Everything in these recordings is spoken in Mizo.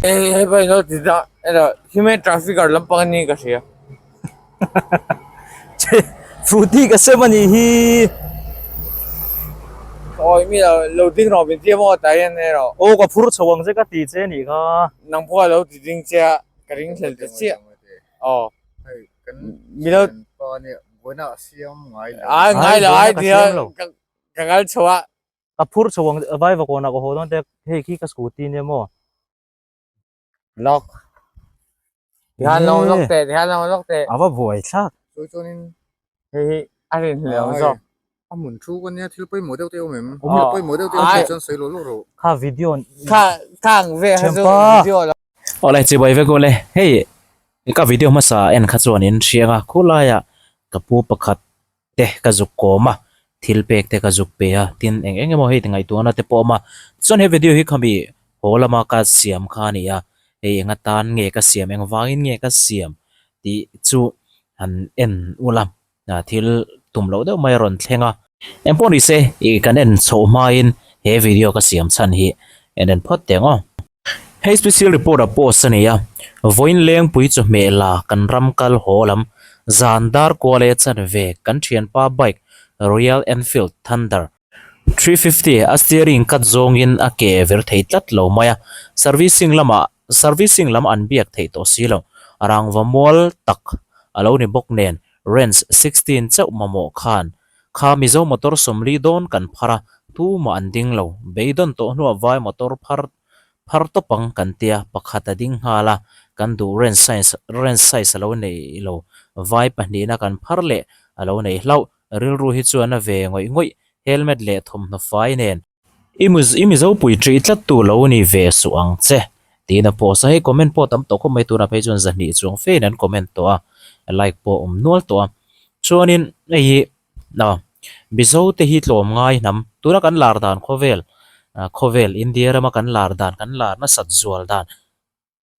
Hei hei pawh ilo ti ta elo human trafficker lampang a ni ka hria. Fruity ka sem a nih hi. Awi mi lo lo ding rawh min tia maw tah hian ero. Aw ka phur chho ang che ka ti che nih kha. Nang pawh a lo ti ding che a ka ring hlel ta chiah. Aw. Mi lo ai ngai lo ai tia ka kal chho a. Ka phur chho ang vai va kawnah ka haw dawn te hei khi ka scooty nia maw. Lock. Tihan lo lock teh tihan lo lock teh. A va buai thlak. Sawi chuanin hei hi a rin hle awm zawk. A hmun thu ka nia thil pawimawh deuh te awm em? Thil pawimawh deuh te awm thei chuan sawi lawk lawk rawh. Kha video kha kha ang ve kha chu video lo. Awle chibai vek ule hei ka video hmasa en kha chuan in hriang a khulaiah ka pu pakhat te ka zuk kawm a, thil pek te ka zuk pe a, tin eng eng emaw hei ti ngaihtuahna te pawh a awm a, chuan he video hi khami haw lama ka siam kha a ni a, hei eng atan nge ka siam eng vangin nge ka siam tih chu han en ula, thil tum loh deuh mai a rawn thleng a. Eng pawh ni se ih kan en chhoh hmain he video ka siam chhan hi en en phawt teh ang aw. Hei special report a post a ni a, vawiin lengpui chawhmeh la kan ram kal haw lam zan dar kual e chan ve kan thianpa bike Royal Enfield Thunder 350 a steering cut zawngin a ke vir thei tlat lo mai a, servicing lamah servicing lam an biak theih tawh si lo, rangva mual tak a lo ni bawk nen wrench 16 chauh mamawh khan Kha Mizo motor 40 dawn kan phar a, tumah an ding lo. Beidawn tawh hnuah vai motor phar phar tawp ang kan tia, pakhat a ding nghal a, kan duh wrench size wrench size a lo nei lo. Vai pahnihna kan phar leh a lo nei hlauh. Rilru hi chuan a ve ngawih ngawih, helmet leh thawmhnaw fai nen. I i Mizo pui ṭih tlat tu lo ni ve suh ang che tiin a post a, hei comment pawh tam tawh khawp mai tunah phei chuan zahnih chuang fein an comment tawh a, like pawh a awm nual tawh a, chuanin hei hi aw Mizo te hi tlawm ngai hnam tuna kan lar dan khawvel khawvel India rama kan lar dan kan lar nasat zual dan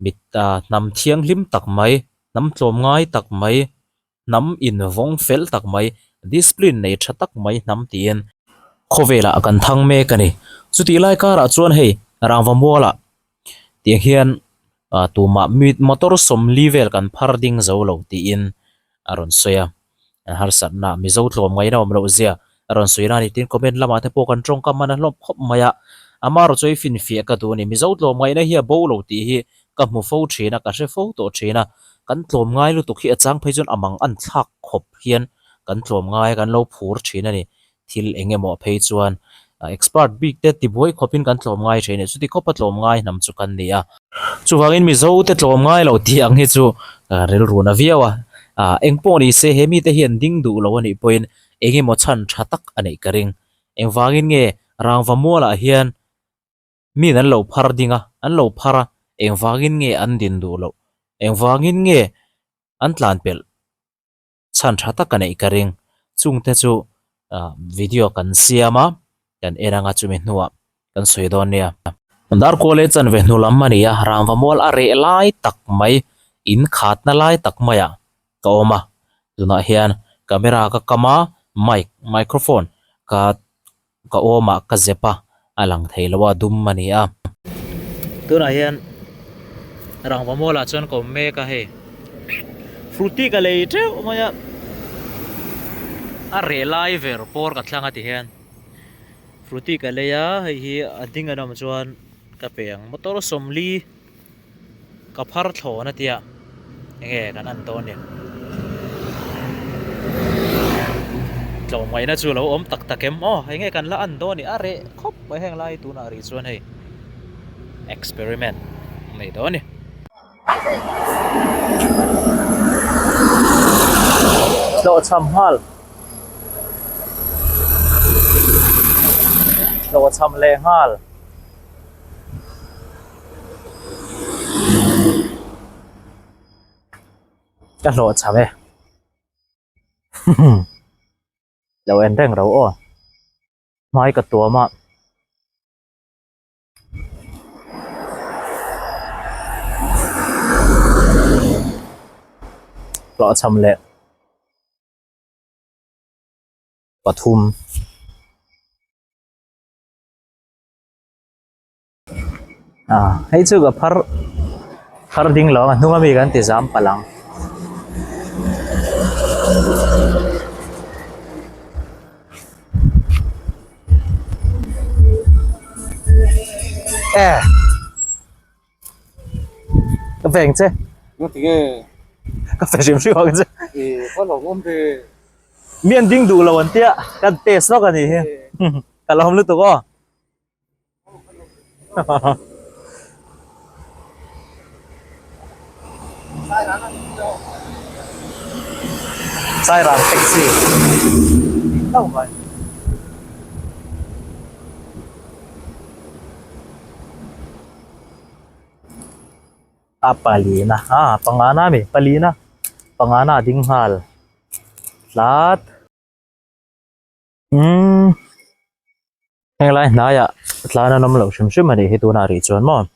Mit ah hnam thianghlim tak mai, hnam tlawmngai tak mai, hnam invawng fel tak mai, discipline nei tha tak mai hnam tiin khawvelah kan thang mek a ni. Chutih lai karah chuan hei rangva mualah tiang hian ah tumah mi motor 40 vel kan phar ding zo lo tiin a rawn sawi a. Harsatna Mizo tlawmngaihna awm loh zia a rawn sawi na a ni tin comment lamah te pawh kan tawngkam hman a hlawp khawp mai a, amaherawh chu i finfiah ka duh a ni. Mizo tlawmngaihna hi a bo lo tih hi ka hmu fo thin a, ka hre fo tawh thin a, kan tlawmngai lutuk hi a chang phei chuan a mang an thlak khawp hian kan tlawmngai a, kan lo phur thin a ni. Thil eng emaw phei chuan expert bik te tibuai khawpin kan tlawmngai thin a ni. Chuti khawpa tlawmngai hnam chu kan ni a. Chuvangin Mizo te tlawmngai lo tih ang hi chu rilru na viau a. Eng pawh ni se he mite hian ding duh lo a nih pawhin eng emaw chhan tha tak a neih ka ring. Engvangin nge rangva mualah hian min an lo phar ding a, an lo phar a, engvangin nge an din duh loh? Engvangin nge an tlan pelh? Chhan tha tak a neih ka ring. Chungte chu video kan siam a, kan en anga chumi hnuah kan sawi dawn nia. Darkual leh chanve hnu lam a ni a, rangva mual a reh lai tak mai, in khatna lai tak maiah ka awm a. Tunah hian camera ka kam a, mic, microphone, ka ka awmah ka zep a, a lang thei lo a, dum a ni a. Tunah hian rangva mualah chuan ka awm mek a hei frooti ka lei teuh mai a, a reh lai ver pawr ka thlang a ti hian frooti ka lei a hei hi a ding an awm chuan ka pe ang motor 40. Ka phar thlawn a tia enge kan an dawn ni tlawmngaihna chu lo awm tak tak em aw enge kan la an dawn ni a reh khawp mai heng lai tunah rih chuan hei experiment nei dawn ni. Hlawhchham nghal hlawhchham leh nghal. Ka hlawh cham e lo en reng ro aw hmai ka tuam a. Hlawh cham leh pathum. Ah hei chu ka phar Phar ding lo ang a hnung ami kan ti zam palh ang. E ka veng che ka fe hrim hrim ang che mi an ding duh lo an tia kan test lawk a nih hi ka lawm lutuk aw. Sairang taxi hlauh mai. A palina a pangana a mi palina pangana a ding nghal tlat. Umm henglai hnaiah tlan an awm loh hrim hrim a nih hi tunah rih chuan maw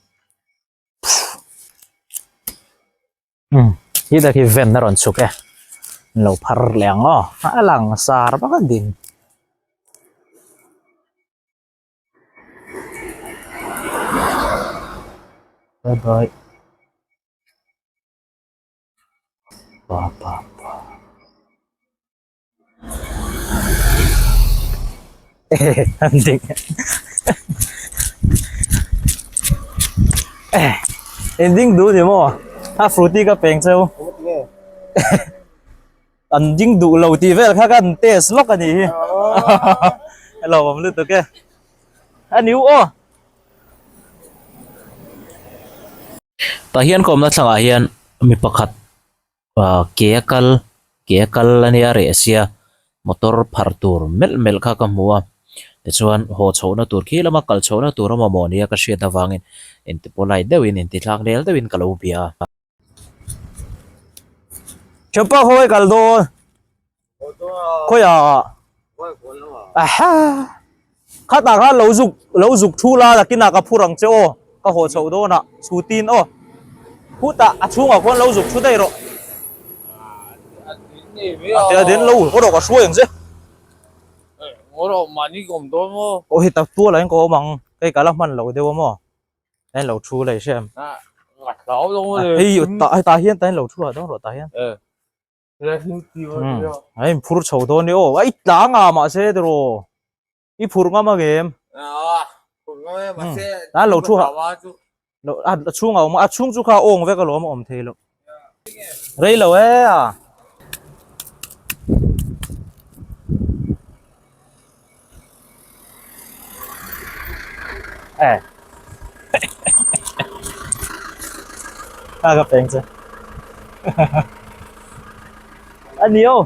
umm hi tak hi ven a rawn chhuk e an lo phar leh ang aw a lang sar vak a ding. Bye bye. Pa pa pa. An ding in ding duh ni maw a fruity ka peng cheu an ding duh lo tih vel kha kan test lawk a nih hi hello awm lutuk e a niu aw tah hian ka awmna thlangah hian mi pakhat Ah ke a kal ke a kal a nia reh sia motor phar tur melh melh kha ka hmu a tichuan haw chhohna tur khi lama kal chhohna tur a mamawh nia ka hriat avangin inti polite deuhin inti thlak nel deuhin ka lo bia a. Thianpa khawi kal dawn khawiah aha khatah khan lo zuk lo zuk thu la nakinah ka phur ang che aw ka haw chhoh dawnah chhutin aw khutah a chhungah khuan lo zuk thu daih rawh a den lo haw rawh ka hruai ang che aw heta tualah hian ka awm ang hei ka la hman lo deuh a maw. Tain lo thu lei hre em hei tah hian tain lo thu ah dawn rawh tah hian a in phur chho dawn ni aw a i tlang a mahse tiraw i phur ngam ang em a lo thu ha a chhung a awm a chhung chu kha a awng vek alawm a awm thei lo rei lo e a. Eh. A ka peng che. A niu.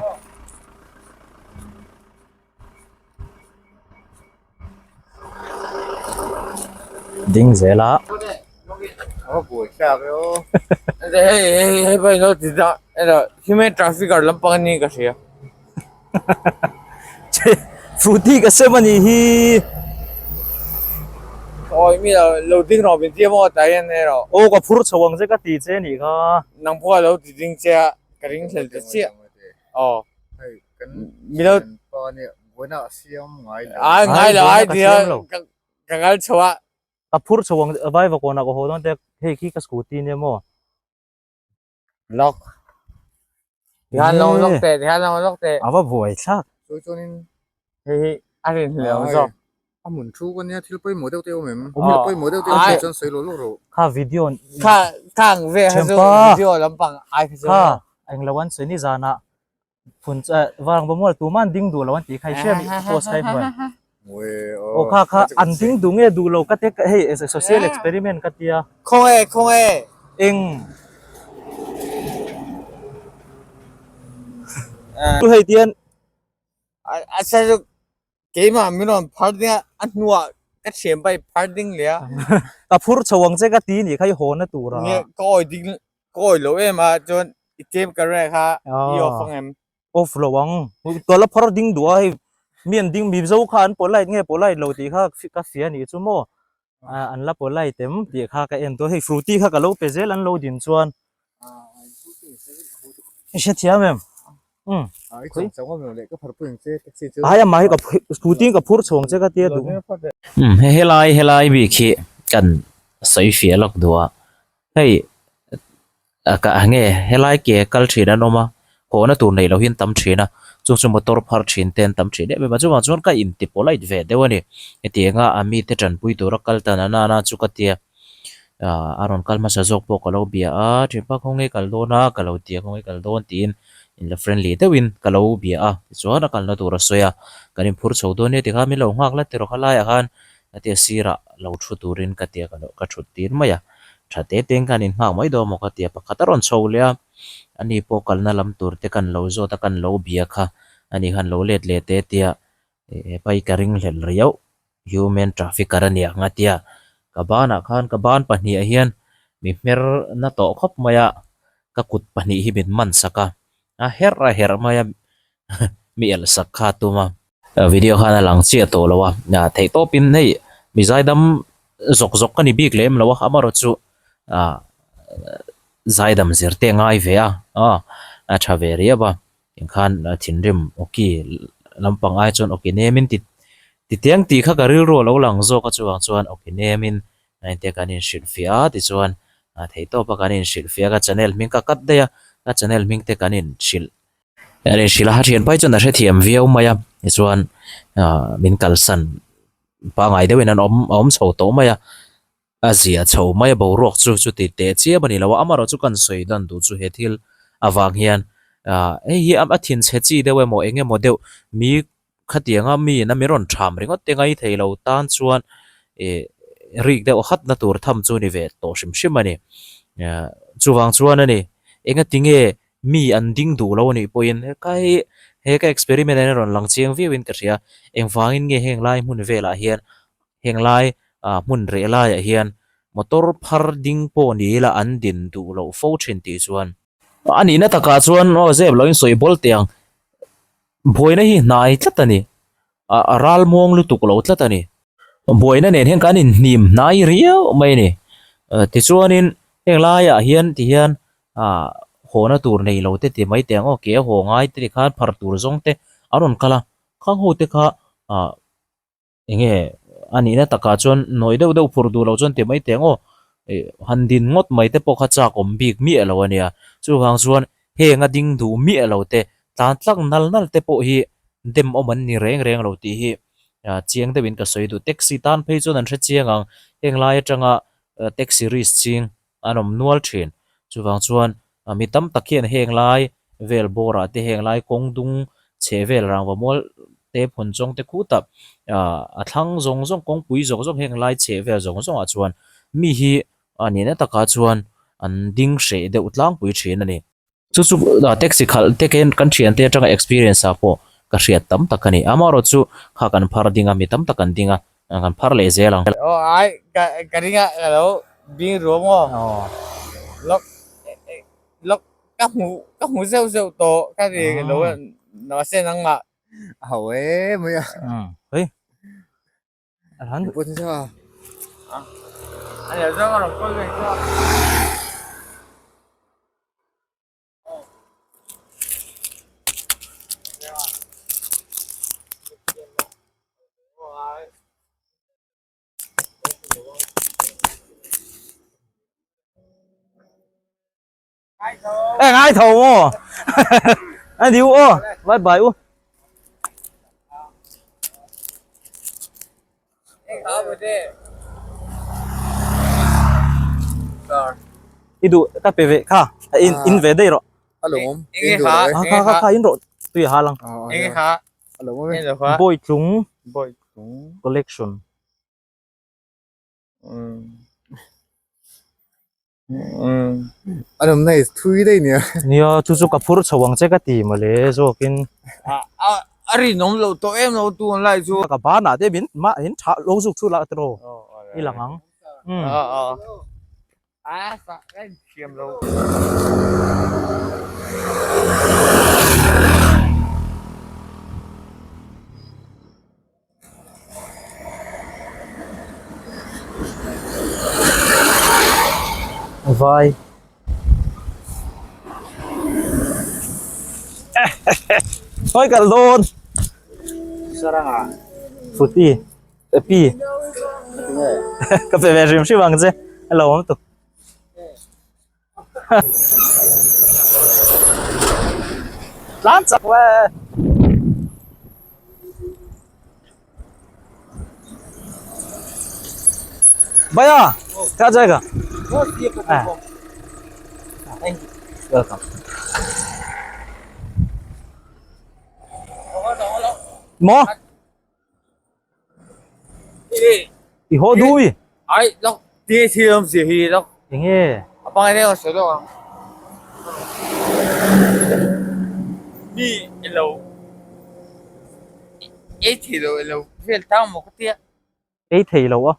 Ding zel a. Hei hei hei pai no ti da ero hime traffic ar lampang ani ka hria. Fruity ka sem ani hi. Oi mi lo lo ding rawh min tia maw ta hian ero. Aw ka phur chho ang che ka ti che nih kha. Nang pawh lo ti ding che a ka ring hlel ta chiah. Aw. Hei kan Mi lo pa nia buaina a siam ngai lo. Ai ngai lo ai tia ka ngal chho a. Ka phur chho ang vai va kawnah ka haw dawn te hei khi ka scooty nia maw. Lock. Tihan lo lock teh tihan lo lock teh. A va buai thlak. Chu chuanin hei hi a rin hle awm zawk. A hmun thu ka nia thil pawimawh deuh te awm em? Thil pawimawh deuh te awm thei chuan sawi lo lawk rawh. Kha video Kha kha ang ve kha chu video lampang ai kha chu. Kha englo an sawi ni zanah phun vang va mual tuman ding duh lo an tih kha i hria mi post kha i hmu em? Aw kha kha an ding duh nge duh lo ka te hei social experiment ka tia. Khawnge khawnge. Eng. Tu hei tian. A sa chu keimah min rawn phar ding a a hnuah ka thian pai phar ding leh a. Ka phur chho ang che ka ti nih kha i haw na tur a. Nge ka awi ding ka awi lo em a chuan i tlem ka rek a i off ang em? Off lo ang. Ka la phar ding duh a hei mi an ding mizo kha an polite nge polite lo tih kha ka hria nih chu maw an la polite em tih kha ka en dawn hei fruity kha ka lo pe zel an lo din chuan i hrethiam em? Umm. Ai amah hi ka scooty in ka phur chhawng che ka tia duh. Umm helai helai bik hi kan sawi fiah lawk duh a hei. Ka nge helai ke kal thin an awm a haw na tur neih loh hi an tam thin a chu chu motor phar thin te an tam thin em em a chuvang chuan ka inti polite ve deuh a ni hetiang a a mite tanpui tura kal tan a nana chu ka tia ah a rawn kal hmasa zawk pawh ka lo bia a thianpa khawnge kal dawn a ka lo tia khawnge kal dawn tiin inla friendly deuhin ka lo bia a tichuan a kalna tur a sawi a kan inphur chho dawn nia tikhan min lo nghak la ti rawh khalaiah khan a tia sirah lo thu turin ka tia ka lo ka thut tir mai a tha te te in khan in nghak mai dawn maw ka tia pakhat a rawn chho leh a ani pawh kalna lam tur te kan lo zawt a kan lo bia kha ani khan lo let leh te tia hepa hi ka ring hlelh riau human trafficker a nia ang a tia ka banah khan ka ban pahnih ah hian mi hmer na tawh khawp mai a ka kut pahnih hi min man sak a a herh a herh mai a mi elh sak kha a tum a. Video khan a lang chiah tawh lo a, theih tawpin hei mi zaidam zawk zawk ka ni bik lem lo a, amaherawh chu ah zaidam zir te a ngai ve a, a tha ve riau a, engkhan thinrim awki lampang ai chuan awki nemin ti titiang tih kha ka rilru a lo lang zawk a chuvang chuan awki nemin engte kan inhrilhfiah a tichuan theih tawpa kan inhrilhfiah a ka channel hming ka cut daih a, ka channel hming te kan inhrilh. An inhrilh a, thian pai chuan a hrethiam viau mai a, tichuan ah min kalsan pangai deuhin an awm a awm chho tawh mai a, a zia chho mai a boruak chu chuti teh chiam a ni lo a, amaherawh chu kan sawi dan duh chu he thil avang hian ah hei hi a thinchhe chi deuh emaw eng emaw deuh mi khatianga mi in a mi rawn tham ringawt te ngai thei lo tan chuan ih rik deuh hat na tur tham chu ni ve tawh hrim hrim a ni ah chuvang chuan a ni engatinge mi an ding duh lo anih pawhin hekai hi he ka experiment ah hian a rawn lang chiang viau in ka hria engvangin nge heng lai hmun velah hian heng lai ah hmun reh laiah hian motor phar ding pawh ni ila an din duh loh fo thin tih chuan a nihna takah chuan aw zep lo in sawi bawl teh ang buaina hi hnai tlat a ni a ral muang lutuk lo tlat a ni buaina nen hian kan inhnim hnai riau mai a ni tichuanin heng laiah hian tihian ah haw na tur nei lo te ti mai teh ang aw ke a haw ngai te tikhan phar tur zawng te an rawn kal a khang ho te kha ah eng nge a nihna takah chuan nawi deuh deuh phur duh loh chuan ti mai teh ang aw ih han din ngawt mai te pawh kha chak awm bik miah lo a nia chuvang chuan heng a ding duh miah lo te tlan tlak nal nal te pawh hi dem awm an ni reng reng lo tih hi ah chiang deuhin ka sawi duh taxi tan phei chuan an hre chiang ang heng lai atanga taxi risk ching an awm nual thin. Chuvang chuan mi tam tak hian heng lai vel bawrah te heng lai kawng dung chhe vel rangva mual te phun chawng te khutah a thlang zawng zawng kawngpui zawng zawng heng lai chhe vel zawng zawngah chuan mi hi a nihna takah chuan an ding hreh deuh tlangpui thin a ni. Chu chu taxi khalh te kan thiante atanga experience ah pawh ka hriat tam tak a ni. Amaherawh chu kha kan phar ding a, mi tam tak an ding a, kan phar leh zel ang. Aw ai ka ka ring a ka lo bing ruam aw. Lawk lawk ka hmu ka hmu zeuh zeuh tawh ka ri lo mahse nangmah. A ho em mai a. Hei. Ê ngai thầu ô anh điu ô bye bye u i duh ka pe ve kha in in ve daih rawh kha kha kha in rawh tui a hal ang bawitlung collection An awm nai thui daih nia. Nia chu chu ka phur chho ang che ka ti mawle zawkin. A rinawm loh tawh em lo tu an lai chu. Ka banah te min mah in tha lo zuk thu lah tiraw i lang ang. A sa ka inthiam lo. Vai Hawi kal dawn Fruity Pi Ka pe ve hrim hrim ang che Hello awm tuk. Tlan chak le. Bhaiya, kya jayega? Welcome. Mo? I haw dui. Ai, lok ti thi om si hi lok. Enge? Apang ene ka solo ang. Mi ilo ei thei lo ilo vel tang maw ka tia. Ei thei lo a.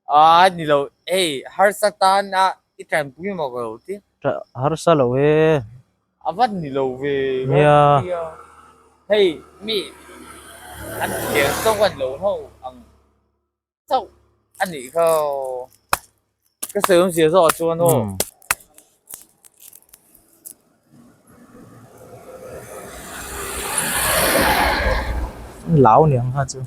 A ni lo ei harsa tan a i tanpui maw ka lo tia. Harsa lo e. A vat ni lo ve ka lo tia. Hei mi an thiam chauh an lo ho ang chauh a nih kha aw. Ka sawi awmzia zawk ah chuan aw. Lau niang kha chu.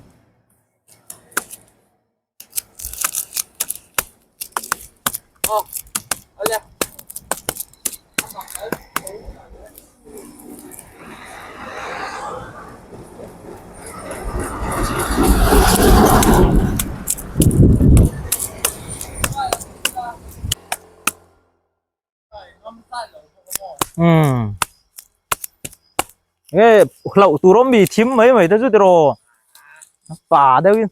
Umm nge hlauh tur awm mi thim mai mai te chu tiraw pa deuh in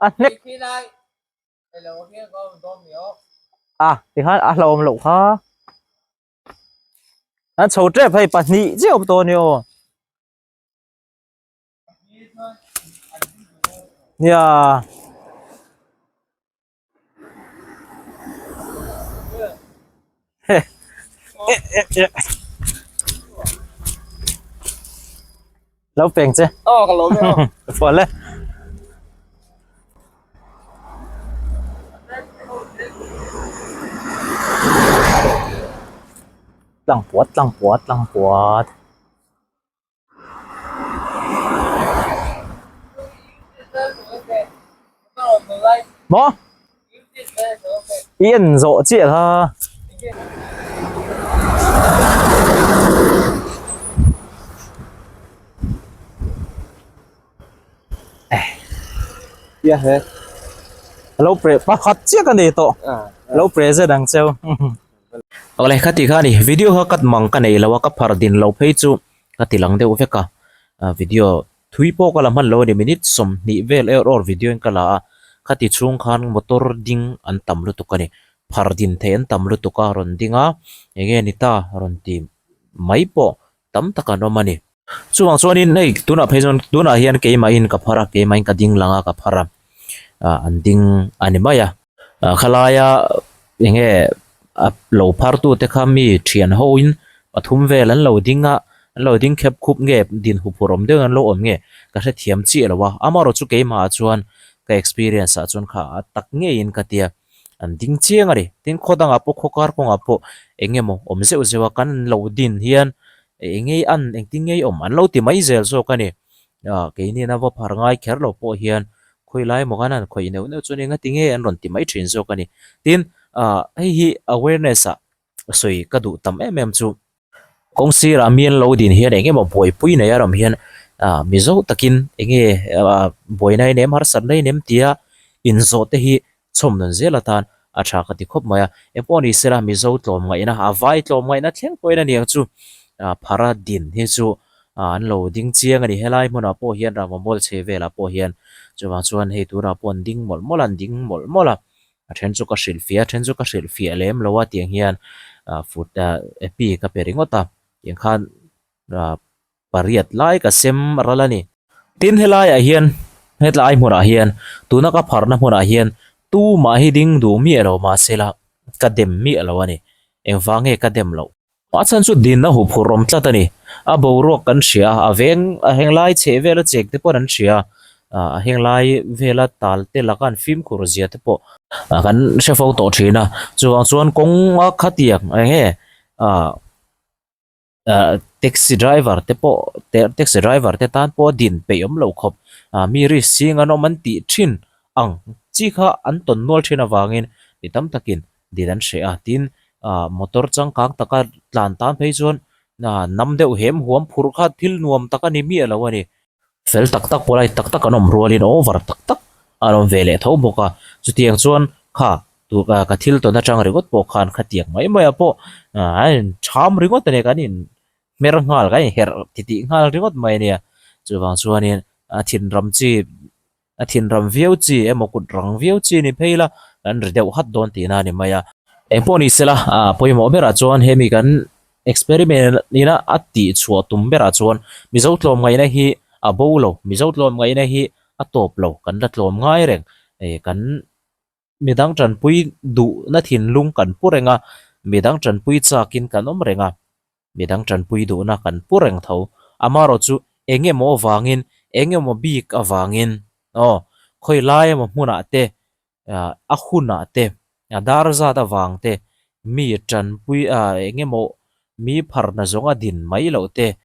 a hnek a tikhan a hlauhawm loh kha. An chho tep hei pahnih chiah awm tawh a ni aw. Nia. Lo peng che. Aw ka lo ve aw. Fual le. Tlang puat tlang puat tlang puat. Maw? I en zawh chiah kha. Lo pre pakhat chiah ka nei tawh. Lo pre zet ang cheu. Awle kha ti kha a ni video kha cut mang ka nei lo a ka phar din lo phei chu ka ti lang deuh vek a video thui pawh ka la hman lo a ni minute sawmhnih vel er awr video in ka la a khati chhung khan motor ding an tam lutuk a ni phar din theih an tam lutuk a rawn ding a eng nge ni ta rawn ti mai pawh tam tak an awm a ni. Chuvang chuanin hei tunah phei chuan tunah hian keimahin ka phar a keimahin ka ding lang a ka phar a ah an ding a ni mai a khalaia eng nge a lo phar tu te kha mi thian ho in pathum vel an lo ding a an lo ding khep khup nge din huphurh awm deuh in an lo awm nge ka hrethiam chiah lo a amaherawhchu keimah ah chuan ka experience ah chuan kha a tak ngeiin ka tia an ding chiang a ni tin khaw dangah pawh khaw kar kawngah pawh eng emaw awm zeuh zeuh a kan lo din hian eng nge an engtin nge awm an lo ti mai zel zawk a ni ah keini an a va phar ngai kher lo pawh hian khawi lai emaw khan an khawih neuh neuh chuan engati nge an rawn ti mai thin zawk a ni tin ah hei hi awareness ah sawi ka duh tam em em chu kawng sirah mi an lo din hian eng emaw buaipui nei a ram hian ah mizo takin eng nge ah buaina in em harsatna in em tia inzawh te hi chhawm nun zel atan a tha ka ti khawp mai a engpawh ni sela mizo tlawm ngaihna a vai tlawm ngaihna thleng pawhin a ni ang chu ah phara din hi chu ah an lo ding chiang a ni helai hmunah pawh hian Rangvamual chhe velah pawh hian chuvang chuan hei tunah pawh an ding mawlh mawlh a an ding mawlh mawlh a. A then chu ka hrilh fiah a then chu ka hrilh fiah lem lo a tiang hian ah foot ah epi ka pe ringawt a tiang khan ah pariat lai ka sem ral a ni. Tin helaiah hian hetlai hmunah hian tuna ka pharna hmunah hian tumah hi ding duh miah lo mahsela ka dem miah lo a ni engvang nge ka dem loh. A chhan chu dinna huphurh awm tlat a ni. A boruak kan hria a, a veng a henglai chheh vela chek te pawh an hria a, a henglai vela tal te laka an fimkhur zia te pawh kan hre fo tawh thin a. Chuvang chuan kawnga khatiang eng nge ah ah taxi driver te pawh taxi driver te tan pawh din peih awm loh khawp ah mi risk ching an awm an tih thin ang chiah. chi kha an tawn nual thin avangin mi tam takin din an hreh a tin ah motor changkang taka tlan tan phei chuan ah nam deuh hem huam phurh kha thil nuam tak a ni miah lo a ni. Fel tak tak pawh lai tak tak an awm rualin over tak tak an awm ve leh tho bawk a chutiang chuan kha tu ah ka thil tawn atang ringawt pawh khan khatiang mai mai ah pawh ah a in tham ringawt a ni kan in hmer nghal kan in herh titih nghal ringawt mai a nia chuvang chuanin a thinram chi A thinram viau chi emaw kut rang viau chi ni phei la kan ri deuh hat dawn tihna a ni mai a. Engpawh ni sela a pawimawh berah chuan hemi kan experiment ina a tih chhuah tum berah chuan Mizo tlawmngaihna hi a bo lo, Mizo tlawmngaihna hi a tawp lo, kan la tlawm ngai reng kan Midang tanpui duhna thinlung kan pu reng a, midang tanpui chakin kan awm reng a, midang tanpui duhna kan pu reng tho. Amaherawh chu eng emaw avangin, eng emaw bik avangin, aw, khawi lai emaw hmunah te, a hunah te, a dar zat avang te, mi tanpui, eng emaw mi pharna zawnga din mai loh te.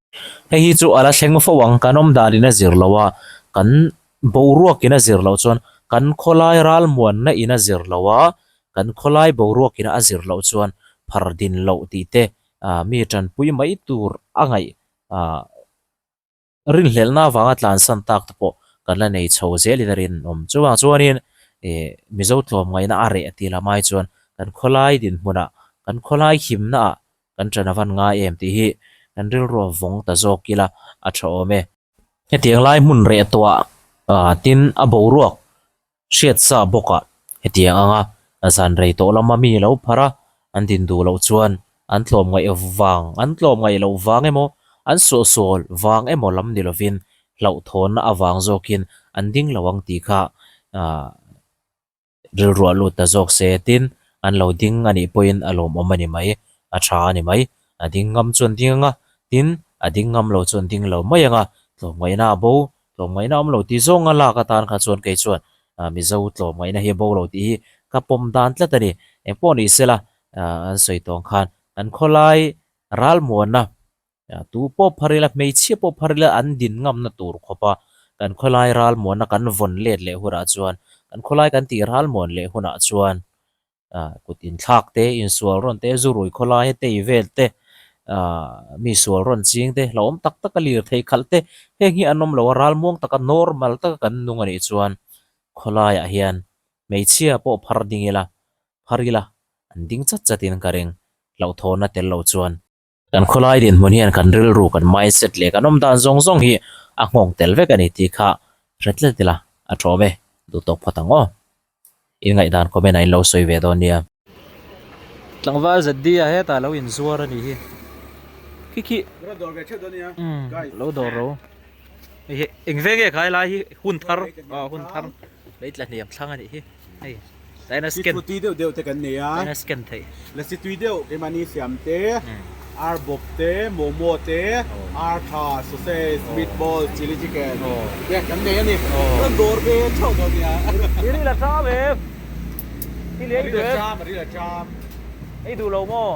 Hei hi chu a la thleng fo ang, kan awm danin a zir lo a, kan boruakin a zir loh chuan kan khawlai ralmuanna in a zir lo a, kan khawlai boruakin a zir loh chuan phar din loh tih te mi tanpui mai tur a ngaih Rinhlelhna avanga tlansan tak te pawh kan la nei chho zelin a rinawm. Chuvang chuanin ih Mizo tlawmngaihna a reh tih lamai chuan kan khawlai dinhmunah, kan khawlai himnaah kan ṭan a van ngai em tih hi kan rilru a vawng ta zawk ila a ṭha awm e. Hetiang lai hmun reh tawhah tin a boruak hriat sa bawkah hetiang anga zan rei tawh lama mi lo phar a, an din duh loh chuan an tlawmngaih vang, an tlawmngaih loh vang emaw, an suahsual vang emaw lam ni lovin hlauhthawnna avang zawkin an ding lo ang tih kha aah rilruah lut ta zawk se tin an lo ding a nih pawhin a lawmawm a ni mai, a tha a ni mai. A ding ngam chu an ding ang a, tin a ding ngam lo chu an ding lo mai ang a, tlawmngaihna a bo Tlawmngaihna awm lo tih zawnga lak atan kha chuan kei chuan Mizo tlawmngaihna hi a bo lo tih hi ka pawm dan tlat a ni. Engpawh ni sela an sawi tawng khan kan khawlai ralmuanna tu pawh phar ila hmeichhia pawh phar ila an din ngamna tur khawp a, kan khawlai ralmuanna kan vawn let leh hunah chuan kan khawlai kan tih ralmuan leh hunah chuan kut inthlak te, insual rawn te, zu rui khawlai tei vel te, mi sual rawn ching te, hlauhawm tak taka lirthei khalh te, heng hi an awm lo a, ralmuang taka normal taka kan nung a nih chuan khawlaiah hian hmeichhia pawh phar ding ila, phar ila an ding chat chatin ka ring, hlauhthawnna tel lo chuan. Kan khawlai dinhmun hian kan rilru, kan mindset leh kan awm dan zawng zawng hi a nghawng tel vek a ni tih kha hre tlat ila a tawm e, duh tawk phawt ang aw. In ngaihdan comment ah in lo sawi ve dawn nia. Tlangval ZD a hetah lo inzuar a nih hi. Khi khi. Lo dawr ve theuh dawn nia. Umm lo dawr ro. Hei hi eng ve nge khai lai hi hun thar aw hun thar lei tla hniam thlang a nih hi hei tlai na scan tui deuh deuh te kan nei a tlai na scan theih lasi tui deuh keimahni siam te ar bawp te momo te ar tha sausage meatball chilli chicken te kan nei a ni rawn dawr ve theuh dawn nia I ril a cham em i lei duh em I ril a cham ei duh lo maw.